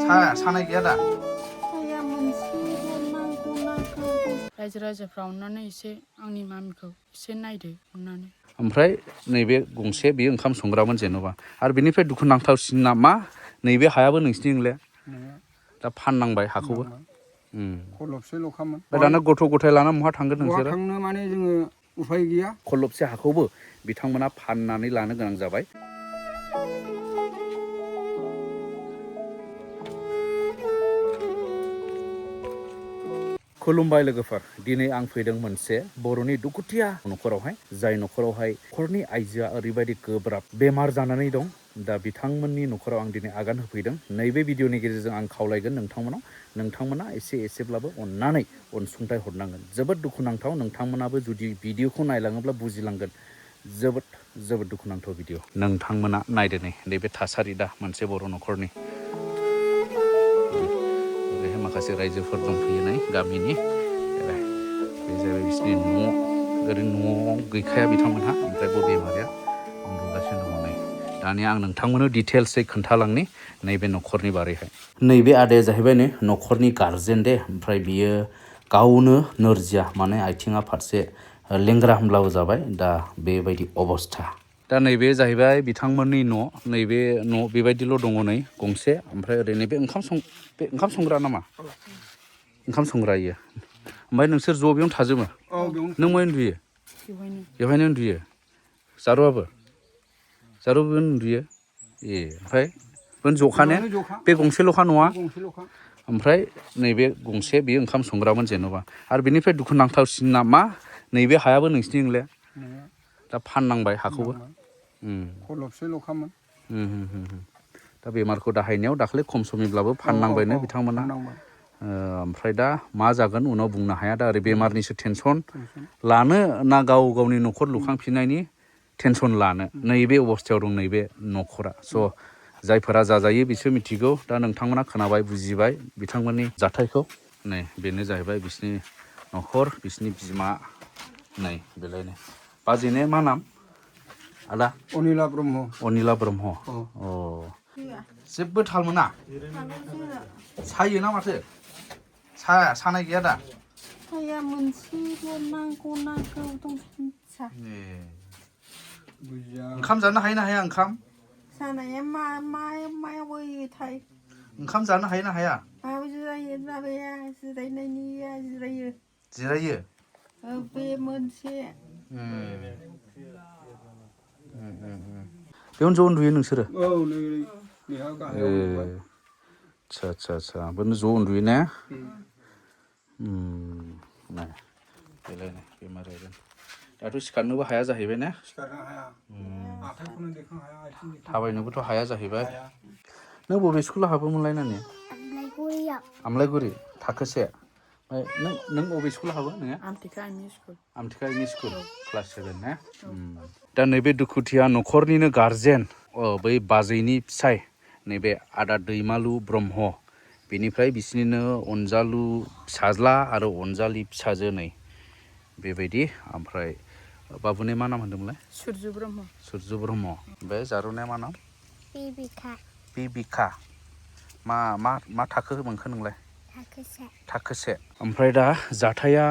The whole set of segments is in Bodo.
सानाय गैया दा रायजो राजाफ्रा अननानै एसे आंनि मामिखौ एसे नायदो अननानै ओमफ्राय नैबे गंसे बेयो ओंखाम संग्रामोन जेन'बा आरो बेनिफ्राय दुखुनांथावसिना मा नैबे हायाबो नोंसिनि नंले दा फाननांबाय हाखौबो खलबसेल'खामोन दाना गथ' गथाय लाना बहा थांगोन नोंसोरो थांनो माने जोङो उफाय गैया खलबसे हाखौबो बिथांमोना फाननानै लानो गोनां जाबाय खुलुमबाय लोगोफोर दिनै आं फैदों मोनसे बर'नि दुखुथिया नखरावहाय जाय नखरावहाय नखरनि आइजोआ ओरैबायदि गोब्राब बेमार जानानै दं दा बिथांमोननि नखराव आं दिनै आगान होफैदों नैबे भिडिअनि गेजेरजों आं खावलायगोन नोंथांमोना एसेब्लाबो अननानै अनसुंथाइ हरनांगोन जोबोद दुखुनांथाव नोंथांमोनाबो जुदि भिडिअखौ नायलाङोब्ला बुजिलांगोन जोबोद दुखुनांथाव भिडिअ नोंथांमोना नायदो नैबे थासारि दा मोनसे बर' नखरनि माखासे रायजोफोर दंफैयो नै गामिनि बे जाबाय बिसोरनि न' ओरैनो न'आव गैखाया बिथांमोनहा ओमफ्राय बबे माबाया उन्दुगासिनो दङ नै दानिया आं नोंथांमोननो डिटेल्सै खोन्थालांनि नैबे नखरनि बारैहाय नैबे आदाया जाहैबाय नै नखरनि गार्जेन दे ओमफ्राय बियो गावनो नोरजिया माने आथिङा फारसे लेंग्रा होनब्लाबो जाबाय दा बेबायदि अबस्था दा नैबे जाहैबाय बिथांमोननि नैबे न' बेबायदिल' दङ नै गंसे ओमफ्राय ओरै नैबे ओंखाम संग्रा नामा ओंखाम संग्रा इयो ओमफ्राय नोंसोर ज' बेयावनो थाजोबो नों बहाय उन्दुयो बेवहायनो उन्दुयो जारौआबो उन्दुयो ए ओमफ्राय जखाने बे गंसेल'खा नङा ओमफ्राय नैबे गंसे बेयो ओंखाम संग्रामोन जेन'बा आरो बेनिफ्राय दुखुनांथावसिना मा नैबे हायाबो नोंसिनि नंले दा फाननांबाय हाखौबो खलबसेल'खामोन दा बेमारखौ दाहायनायाव दाख्लै खम समैब्लाबो फाननांबायनो बिथांमोना ओमफ्राय दा मा जागोन उनाव बुंनो हाया दा ओरै बेमारनिसो टेनसन लानो ना गावनि न'खर लुखांफिननायनि टेनसन लानो नैबे अबस्थायाव दं नैबे न'खरा स' जायफोरा जाजायो बिसोर मिथिगौ दा नोंथांमोना खोनाबाय बुजिबाय बिथांमोननि जाथायखौ नै बेनो जाहैबाय बिसिनि न'खर बिसिनि बिमा नै बेलायनो बाजैने मा नाम आदा अनिला ब्रह्म जेबो थाल मोना सायो ना माथो सानाय गैया दा साया मोनसेल' नांगौ दं ओंखाम जानो हायो ना हाया ओंखाम जानाया मायाव होयोथाय ओंखाम जानो हायो ना हाया मायाव जिरायो जाबाया जिरायनायनिया जिरायो बे मोनसे बेयावनो ज' उन्दुयो नोंसोरो आच्छा बेयावनो ज' उन्दुयो ने बेलायनो बेमार जागोन दाथ' सिखारनोबो हाया जाहैबाय ने थाबायनोबोथ' हाया जाहैबाय नों बबे स्कुलाव हाबोमोनलाय नानि आमलायगुरि थाखोसे नों बबे स्कुलाव हाबो नोङो आमटेका एम इ स्कुल क्लास 7 ने दा नैबे दुखुथिया न'खरनिनो गार्जेन बै बाजैनि फिसाय नैबे आदा दैमालु ब्रह्म बेनिफ्राय बिसिनिनो अनजालु फिसाज्ला आरो अनजालि फिसाजो नै बेबायदि ओमफ्राय बाबुनि मा नाम होनदोंमोनलाय सुरजु ब्रह्म बे जारुनाया मा नाम बिबिका मा थाखो मोनखो नोंलाय थाखोसे ओमफ्राय दा जाथाया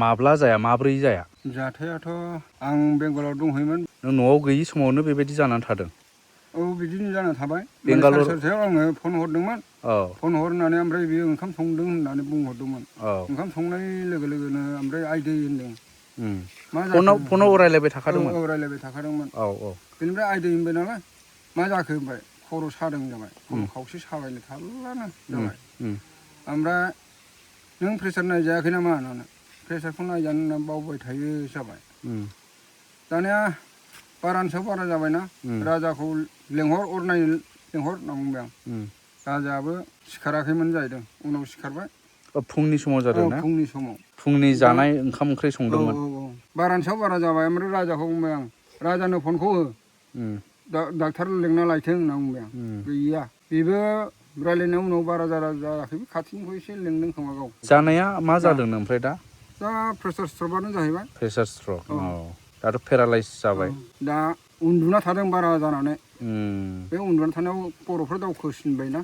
माब्ला जाया माब्रै जाया जाथायाथ' आं बेंगलाव दंहैयोमोन नों न'आव गैयि समावनो बेबायदि जानानै थादों बिदिनो जाना थाबाय बेंगालर सानसेयाव आङो फन हरदोंमोन फन हरनानै ओमफ्राय बियो ओंखाम संदों होननानै बुंहरदोंमोन ओंखाम संनाय लोगो लोगोनो ओमफ्राय आइदै होनदों फनाव रायलायबाय थाखादोंमोन रायलायबाय थाखादोंमोन बेनिफ्राय आइदै होनबाय नालाय मा जाखो होनबाय खर' सादों जाबाय खर' खावसे साबायनो थारलानो जाबाय ओमफ्राय नों प्रेसार नायजायाखै नामा होननानै प्रेसारखौ नायजानो होनना बावबाय थायो जाबाय दानिया बारानि सायाव बारा जाबायना राजाखौ लेंहर होनना बुंबाय आं राजायाबो सिखाराखैमोन जाहैदों उनाव सिखारबाय फुंनि समाव जादों ना फुंनि समाव फुंनि जानाय ओंखाम ओंख्रि संदोंमोन बारानि सायाव बारा जाबाय ओमफ्राय राजाखौ बुंबाय आं राजानो फनखौ हो डाक्टार लेंना लायथों होनना बुंबाय आं गैया बेबो रायलायनाय उनाव बारा जायाखै खाथिनिखौ एसे लेंदों खोमा गाव जानाया मा जादों ओमफ्राय दा प्रेसार स्ट्रकआनो जाहैबाय प्रेसार स्ट्रक दाथ' पेरालाइस जाबाय दा उन्दुना थादों बारा जानानै बे उन्दुनानै थानायाव बर'फ्रा दावखोसिनबायना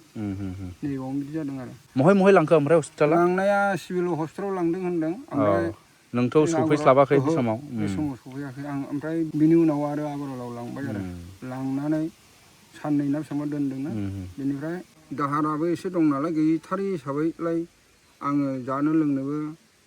नैबावनो बिदि जादों आरो महाय महाय लांखो ओमफ्राय हस्पिटाला लांनाया सिभिल हस्पिटालाव लांदों होनदों ओमफ्राय नोंथ' सफैस्लाबाखै बे समाव बे समाव सफैयाखै आं ओमफ्राय बिनि उनाव आरो आगरवालाव लांबाय आरो लांनानै साननै ना बेसेबांबा दोनदोंनो बेनिफ्राय दाहाराबो एसे दं नालाय गैथारि हिसाबैलाय आङो जानो लोंनोबो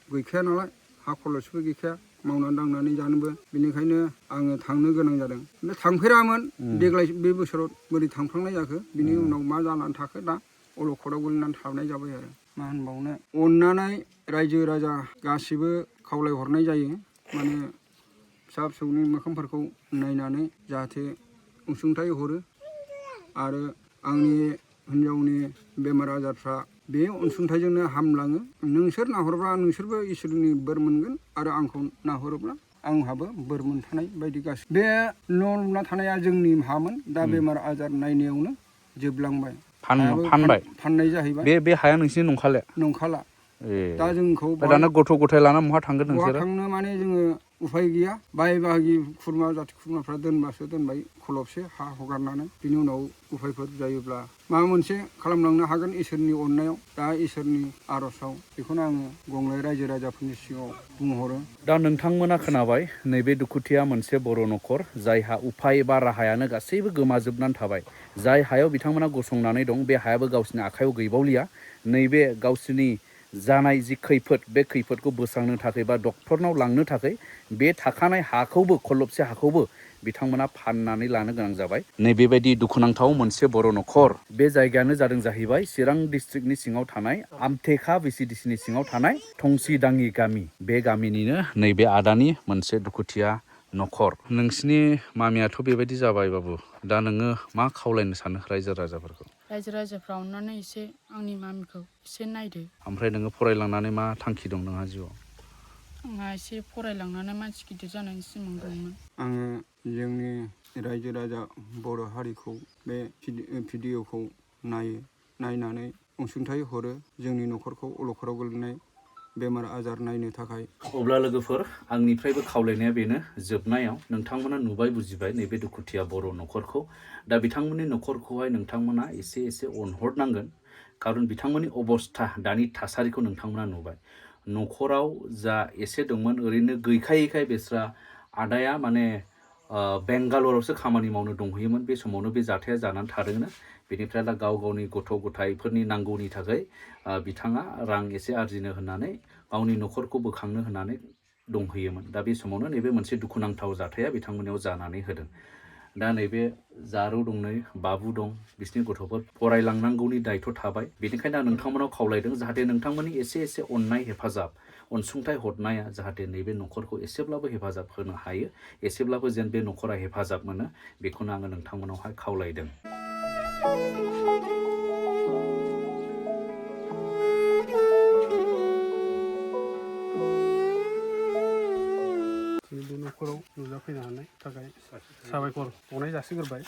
गैखाया नालाय हा खरलबसेबो गैखाया मावनानै दांनानै जानोबो बेनिखायनो आङो थांनो गोनां जादों ओमफ्राय थांफेरामोन देग्लाय बे बोसोराव बोरै थांफ्लांनाय जाखो बिनि उनाव मा जानानै थाखो दा अलखदाव गोलैनानै थानाय जाबाय आरो मा होनबावनो अननानै रायजो राजा गासिबो खावलायहरनाय जायो माने फिसा फिसौनि मोखांफोरखौ नायनानै जाहाथे अनसुंथाइ हरो आरो आंनि हिन्जावनि बेमार आजारफ्रा बे अनसुंथाइजोंनो हामलाङो नोंसोर नाहरब्ला नोंसोरबो इसोरनि बोर मोनगोन आरो आंखौ नाहरोब्ला आंहाबो बोर मोनफानाय बायदि गासिबो बे न' लुना थानाया जोंनि हामोन दा बेमार आजार नायनायावनो जोबलांबाय फाननाय जाहैबाय बे हाया नोंसिनि नंखाला ए दा जोंखौ दाना गथ' गथाय लाना बहा थांगोन बहा नोंसोरो थांनो माने जोङो उफाय गैया बाय बाहागि खुरमा जाथि खुरमाफ्रा दोनबासो दोनबाय खलबसे हा हगारनानै बिनि उनाव उफायफोर जायोब्ला माबा मोनसे खालामलांनो हागोन इसोरनि अननायाव दा इसोरनि आर'जआव बेखौनो आङो गंग्लाय रायजो राजाफोरनि सिगाङाव बुंहरो दा नोंथांमोना खोनाबाय नैबे दुखुथिया मोनसे बर' न'खर जायहा उफाय बा राहायानो गासैबो गोमाजोबनानै थाबाय जाय हायाव बिथांमोना गसंनानै दं बे हायाबो गावसिनि आखायाव गैबावलिया नैबे गावसिनि जानाय जि खैफोद बे खैफोदखौ बोस्रांनो थाखाय बा डक्टरनाव लांनो थाखाय बे थाखानाय हाखौबो खलबसे हाखौबो बिथांमोना फाननानै लानो गोनां जाबाय नैबेबायदि दुखुनांथाव मोनसे बर' न'खर बे जायगायानो जादों जाहैबाय चिरां डिस्ट्रिक्टनि सिङाव थानाय आमटेका VCDCनि सिङाव थानाय थंसिदाङि गामि बे गामिनिनो नैबे आदानि मोनसे दुखुथिया न'खर नोंसिनि मामियाथ' बेबायदि जाबाय बाबु दा नोङो मा खावलायनो सानो रायजो राजाफोरखौ रायजो राजाफ्रा अननानै एसे आंनि मामिखौ एसे नायदो ओमफ्राय नोङो फरायलांनानै मा थांखि दं नोंहा जिउआव आंहा एसे फरायलांनानै मानसि गिदिर जानायनि सिमां दंमोन आङो जोंनि रायजो राजा बर' हारिखौ बे भिडिअखौ नायनानै अनसुंथाइ हरो जोंनि न'खरखौ अलखदाव गोलैनाय बेमार आजार नायनो थाखाय अब्ला लोगोफोर आंनिफ्रायबो खावलायनाया बेनो जोबनायाव नोंथांमोना नुबाय बुजिबाय नैबे दुखुथिया बर' न'खरखौ दा बिथांमोननि न'खरखौहाय नोंथांमोना एसे अनहरनांगोन खारन बिथांमोननि अबस्था दानि थासारिखौ नोंथांमोना नुबाय न'खराव जा एसे दंमोन ओरैनो गैखायैखाय बेस्रा आदाया माने बेंगालरावसो खामानि मावनो दंहैयोमोन बे समावनो बे जाथाया जानानै थादोंनो बेनिफ्राय दा गावनि गथ' गथायफोरनि नांगौनि थाखाय बिथाङा रां एसे आरजिनो होननानै गावनि न'खरखौ बोखांनो होननानै दंहैयोमोन दा बे समावनो नैबे मोनसे दुखुनांथाव जाथाया बिथांमोननियाव जानानै होदों दा नैबे जारौ दं नै बाबु दं बिसोरनि गथ'फोर फरायलांनांगौनि दायथ' थाबाय बेनिखायनो आं नोंथांमोनाव खावलायदों जाहाथे नोंथांमोननि एसे अननाय हेफाजाब अनसुंथाइ हरनाया जाहाथे नैबे न'खरखौ एसेब्लाबो हेफाजाब होनो हायो एसेब्लाबो जेन बे न'खरा हेफाजाब मोनो बेखौनो आङो नोंथांमोनावहाय खावलायदों बे न'खराव नुजाफैनो हानाय थाखाय साबायखर बावनाय जासिग्रोबाय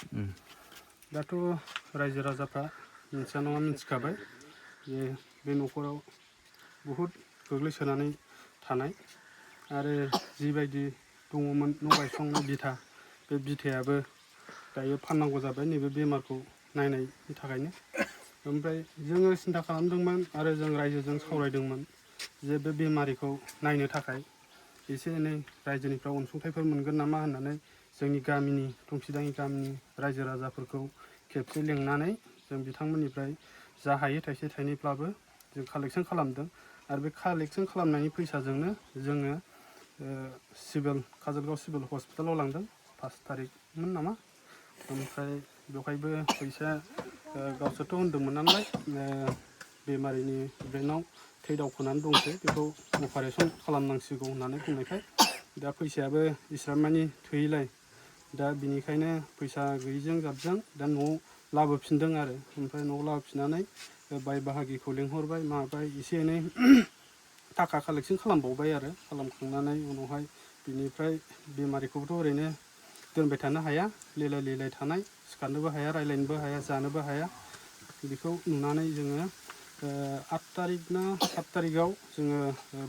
दाथ' रायजो राजाफ्रा मिथिया नङा मिथिखाबाय जे बे न'खराव बहुद गोग्लैसोनानै थानाय आरो जिबायदि दङमोन न' गायसंनाय बिथा बे बिथायाबो दायो फाननांगौ जाबाय नैबे बेमारखौ नायनायनि थाखायनो ओमफ्राय जोङो सिन्था खालामदोंमोन आरो जों रायजोजों सावरायदोंमोन जे बे बेमारिखौ नायनो थाखाय एसे एनै रायजोनिफ्राय अनसुंथाइफोर मोनगोन नामा होननानै जोंनि गामिनि थंसिदाङि गामिनि रायजो राजाफोरखौ खेबसे लेंनानै जों बिथांमोननिफ्राय जा हायो थाइसे थाइनैब्लाबो जों कालेक्सन खालामदों आरो बे कालेक्सन खालामनायनि फैसाजोंनो जोङो काजलगाव सिभिल हस्पिटालाव लांदों 5 तारिखमोन नामा ओमफ्राय बेवहायबो फैसाया गावसोरथ' होनदोंमोन नालाय बेमारिनि ब्रेनाव थै दावखोनानै दंसै बेखौ अपारेसन खालामनांसिगौ होननानै बुंनायखाय दा फैसायाबो इसिबांमानि थोयैलाय दा बिनिखायनो फैसा गैयिजों जाबजों दा न'आव लाबोफिनदों आरो ओमफ्राय न'आव लाबोफिननानै बाय बाहागिखौ लेंहरबाय माबाय एसे एनै थाखा कालेक्सन खालामबावबाय आरो खालामखांनानै उनावहाय बिनिफ्राय बेमारिखौबोथ' ओरैनो दोनबाय थानो हाया लेलाय लेलाय थानाय सिखारनोबो हाया रायलायनोबो हाया जानोबो हाया बेखौ नुनानै जोङो 8 तारिख ना 7 तारिखआव जोङो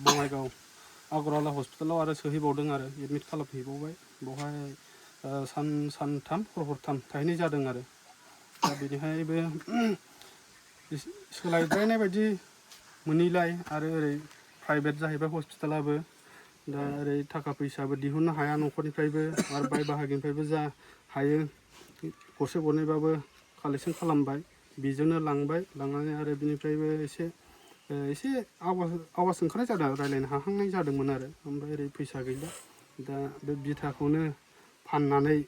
बङाइगाव आगरवाला हस्पिटालाव आरो सोहैबावदों आरो एडमिट खालामहैबावबाय बेवहाय सानथाम हरथाम थाहैनाय जादों आरो दा बेनिहायबो सोलायद्रायनाय बायदि मोनैलाय आरो ओरै प्राइभेट जाहैबाय हस्पिटालाबो दा ओरै थाखा फैसाबो दिहुननो हाया न'खरनिफ्रायबो आरो बाय बाहागिनिफ्रायबो जा हायो गरसे गरनैबाबो कालेक्सन खालामबाय बेजोंनो लांबाय लांनानै आरो बिनिफ्रायबो एसे आवाज ओंखारनाय जादों रायज्लायनो हाहांनाय जादोंमोन आरो ओमफ्राय ओरै फैसा गैला दा बे बिथाखौनो फाननानै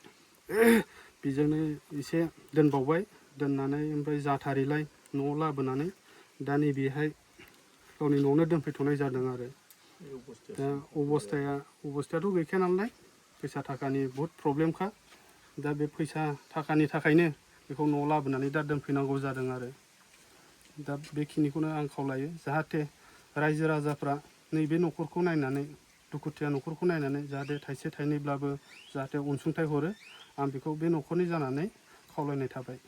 बेजोंनो एसे दोनबावबाय दोननानै ओमफ्राय जाथारैलाय न'आव लाबोनानै दा नैबेहाय गावनि न'आवनो दोनफैथ'नाय जादों आरो दा अबस्थायाथ' गैखाया नालाय फैसा थाखानि बहुद प्रब्लेमखा दा बे फैसा थाखानि थाखायनो बेखौ न'आव लाबोनानै दा दोनफैनांगौ जादों आरो दा बेखिनिखौनो आं खावलायो जाहाथे रायजो राजाफ्रा नैबे न'खरखौ नायनानै दुखुथिया न'खरखौ नायनानै जाहाथे थाइसे थाइनैब्लाबो जाहाथे अनसुंथाइ हरो आं बेखौ बे न'खरनि जानानै खावलायनाय थाबाय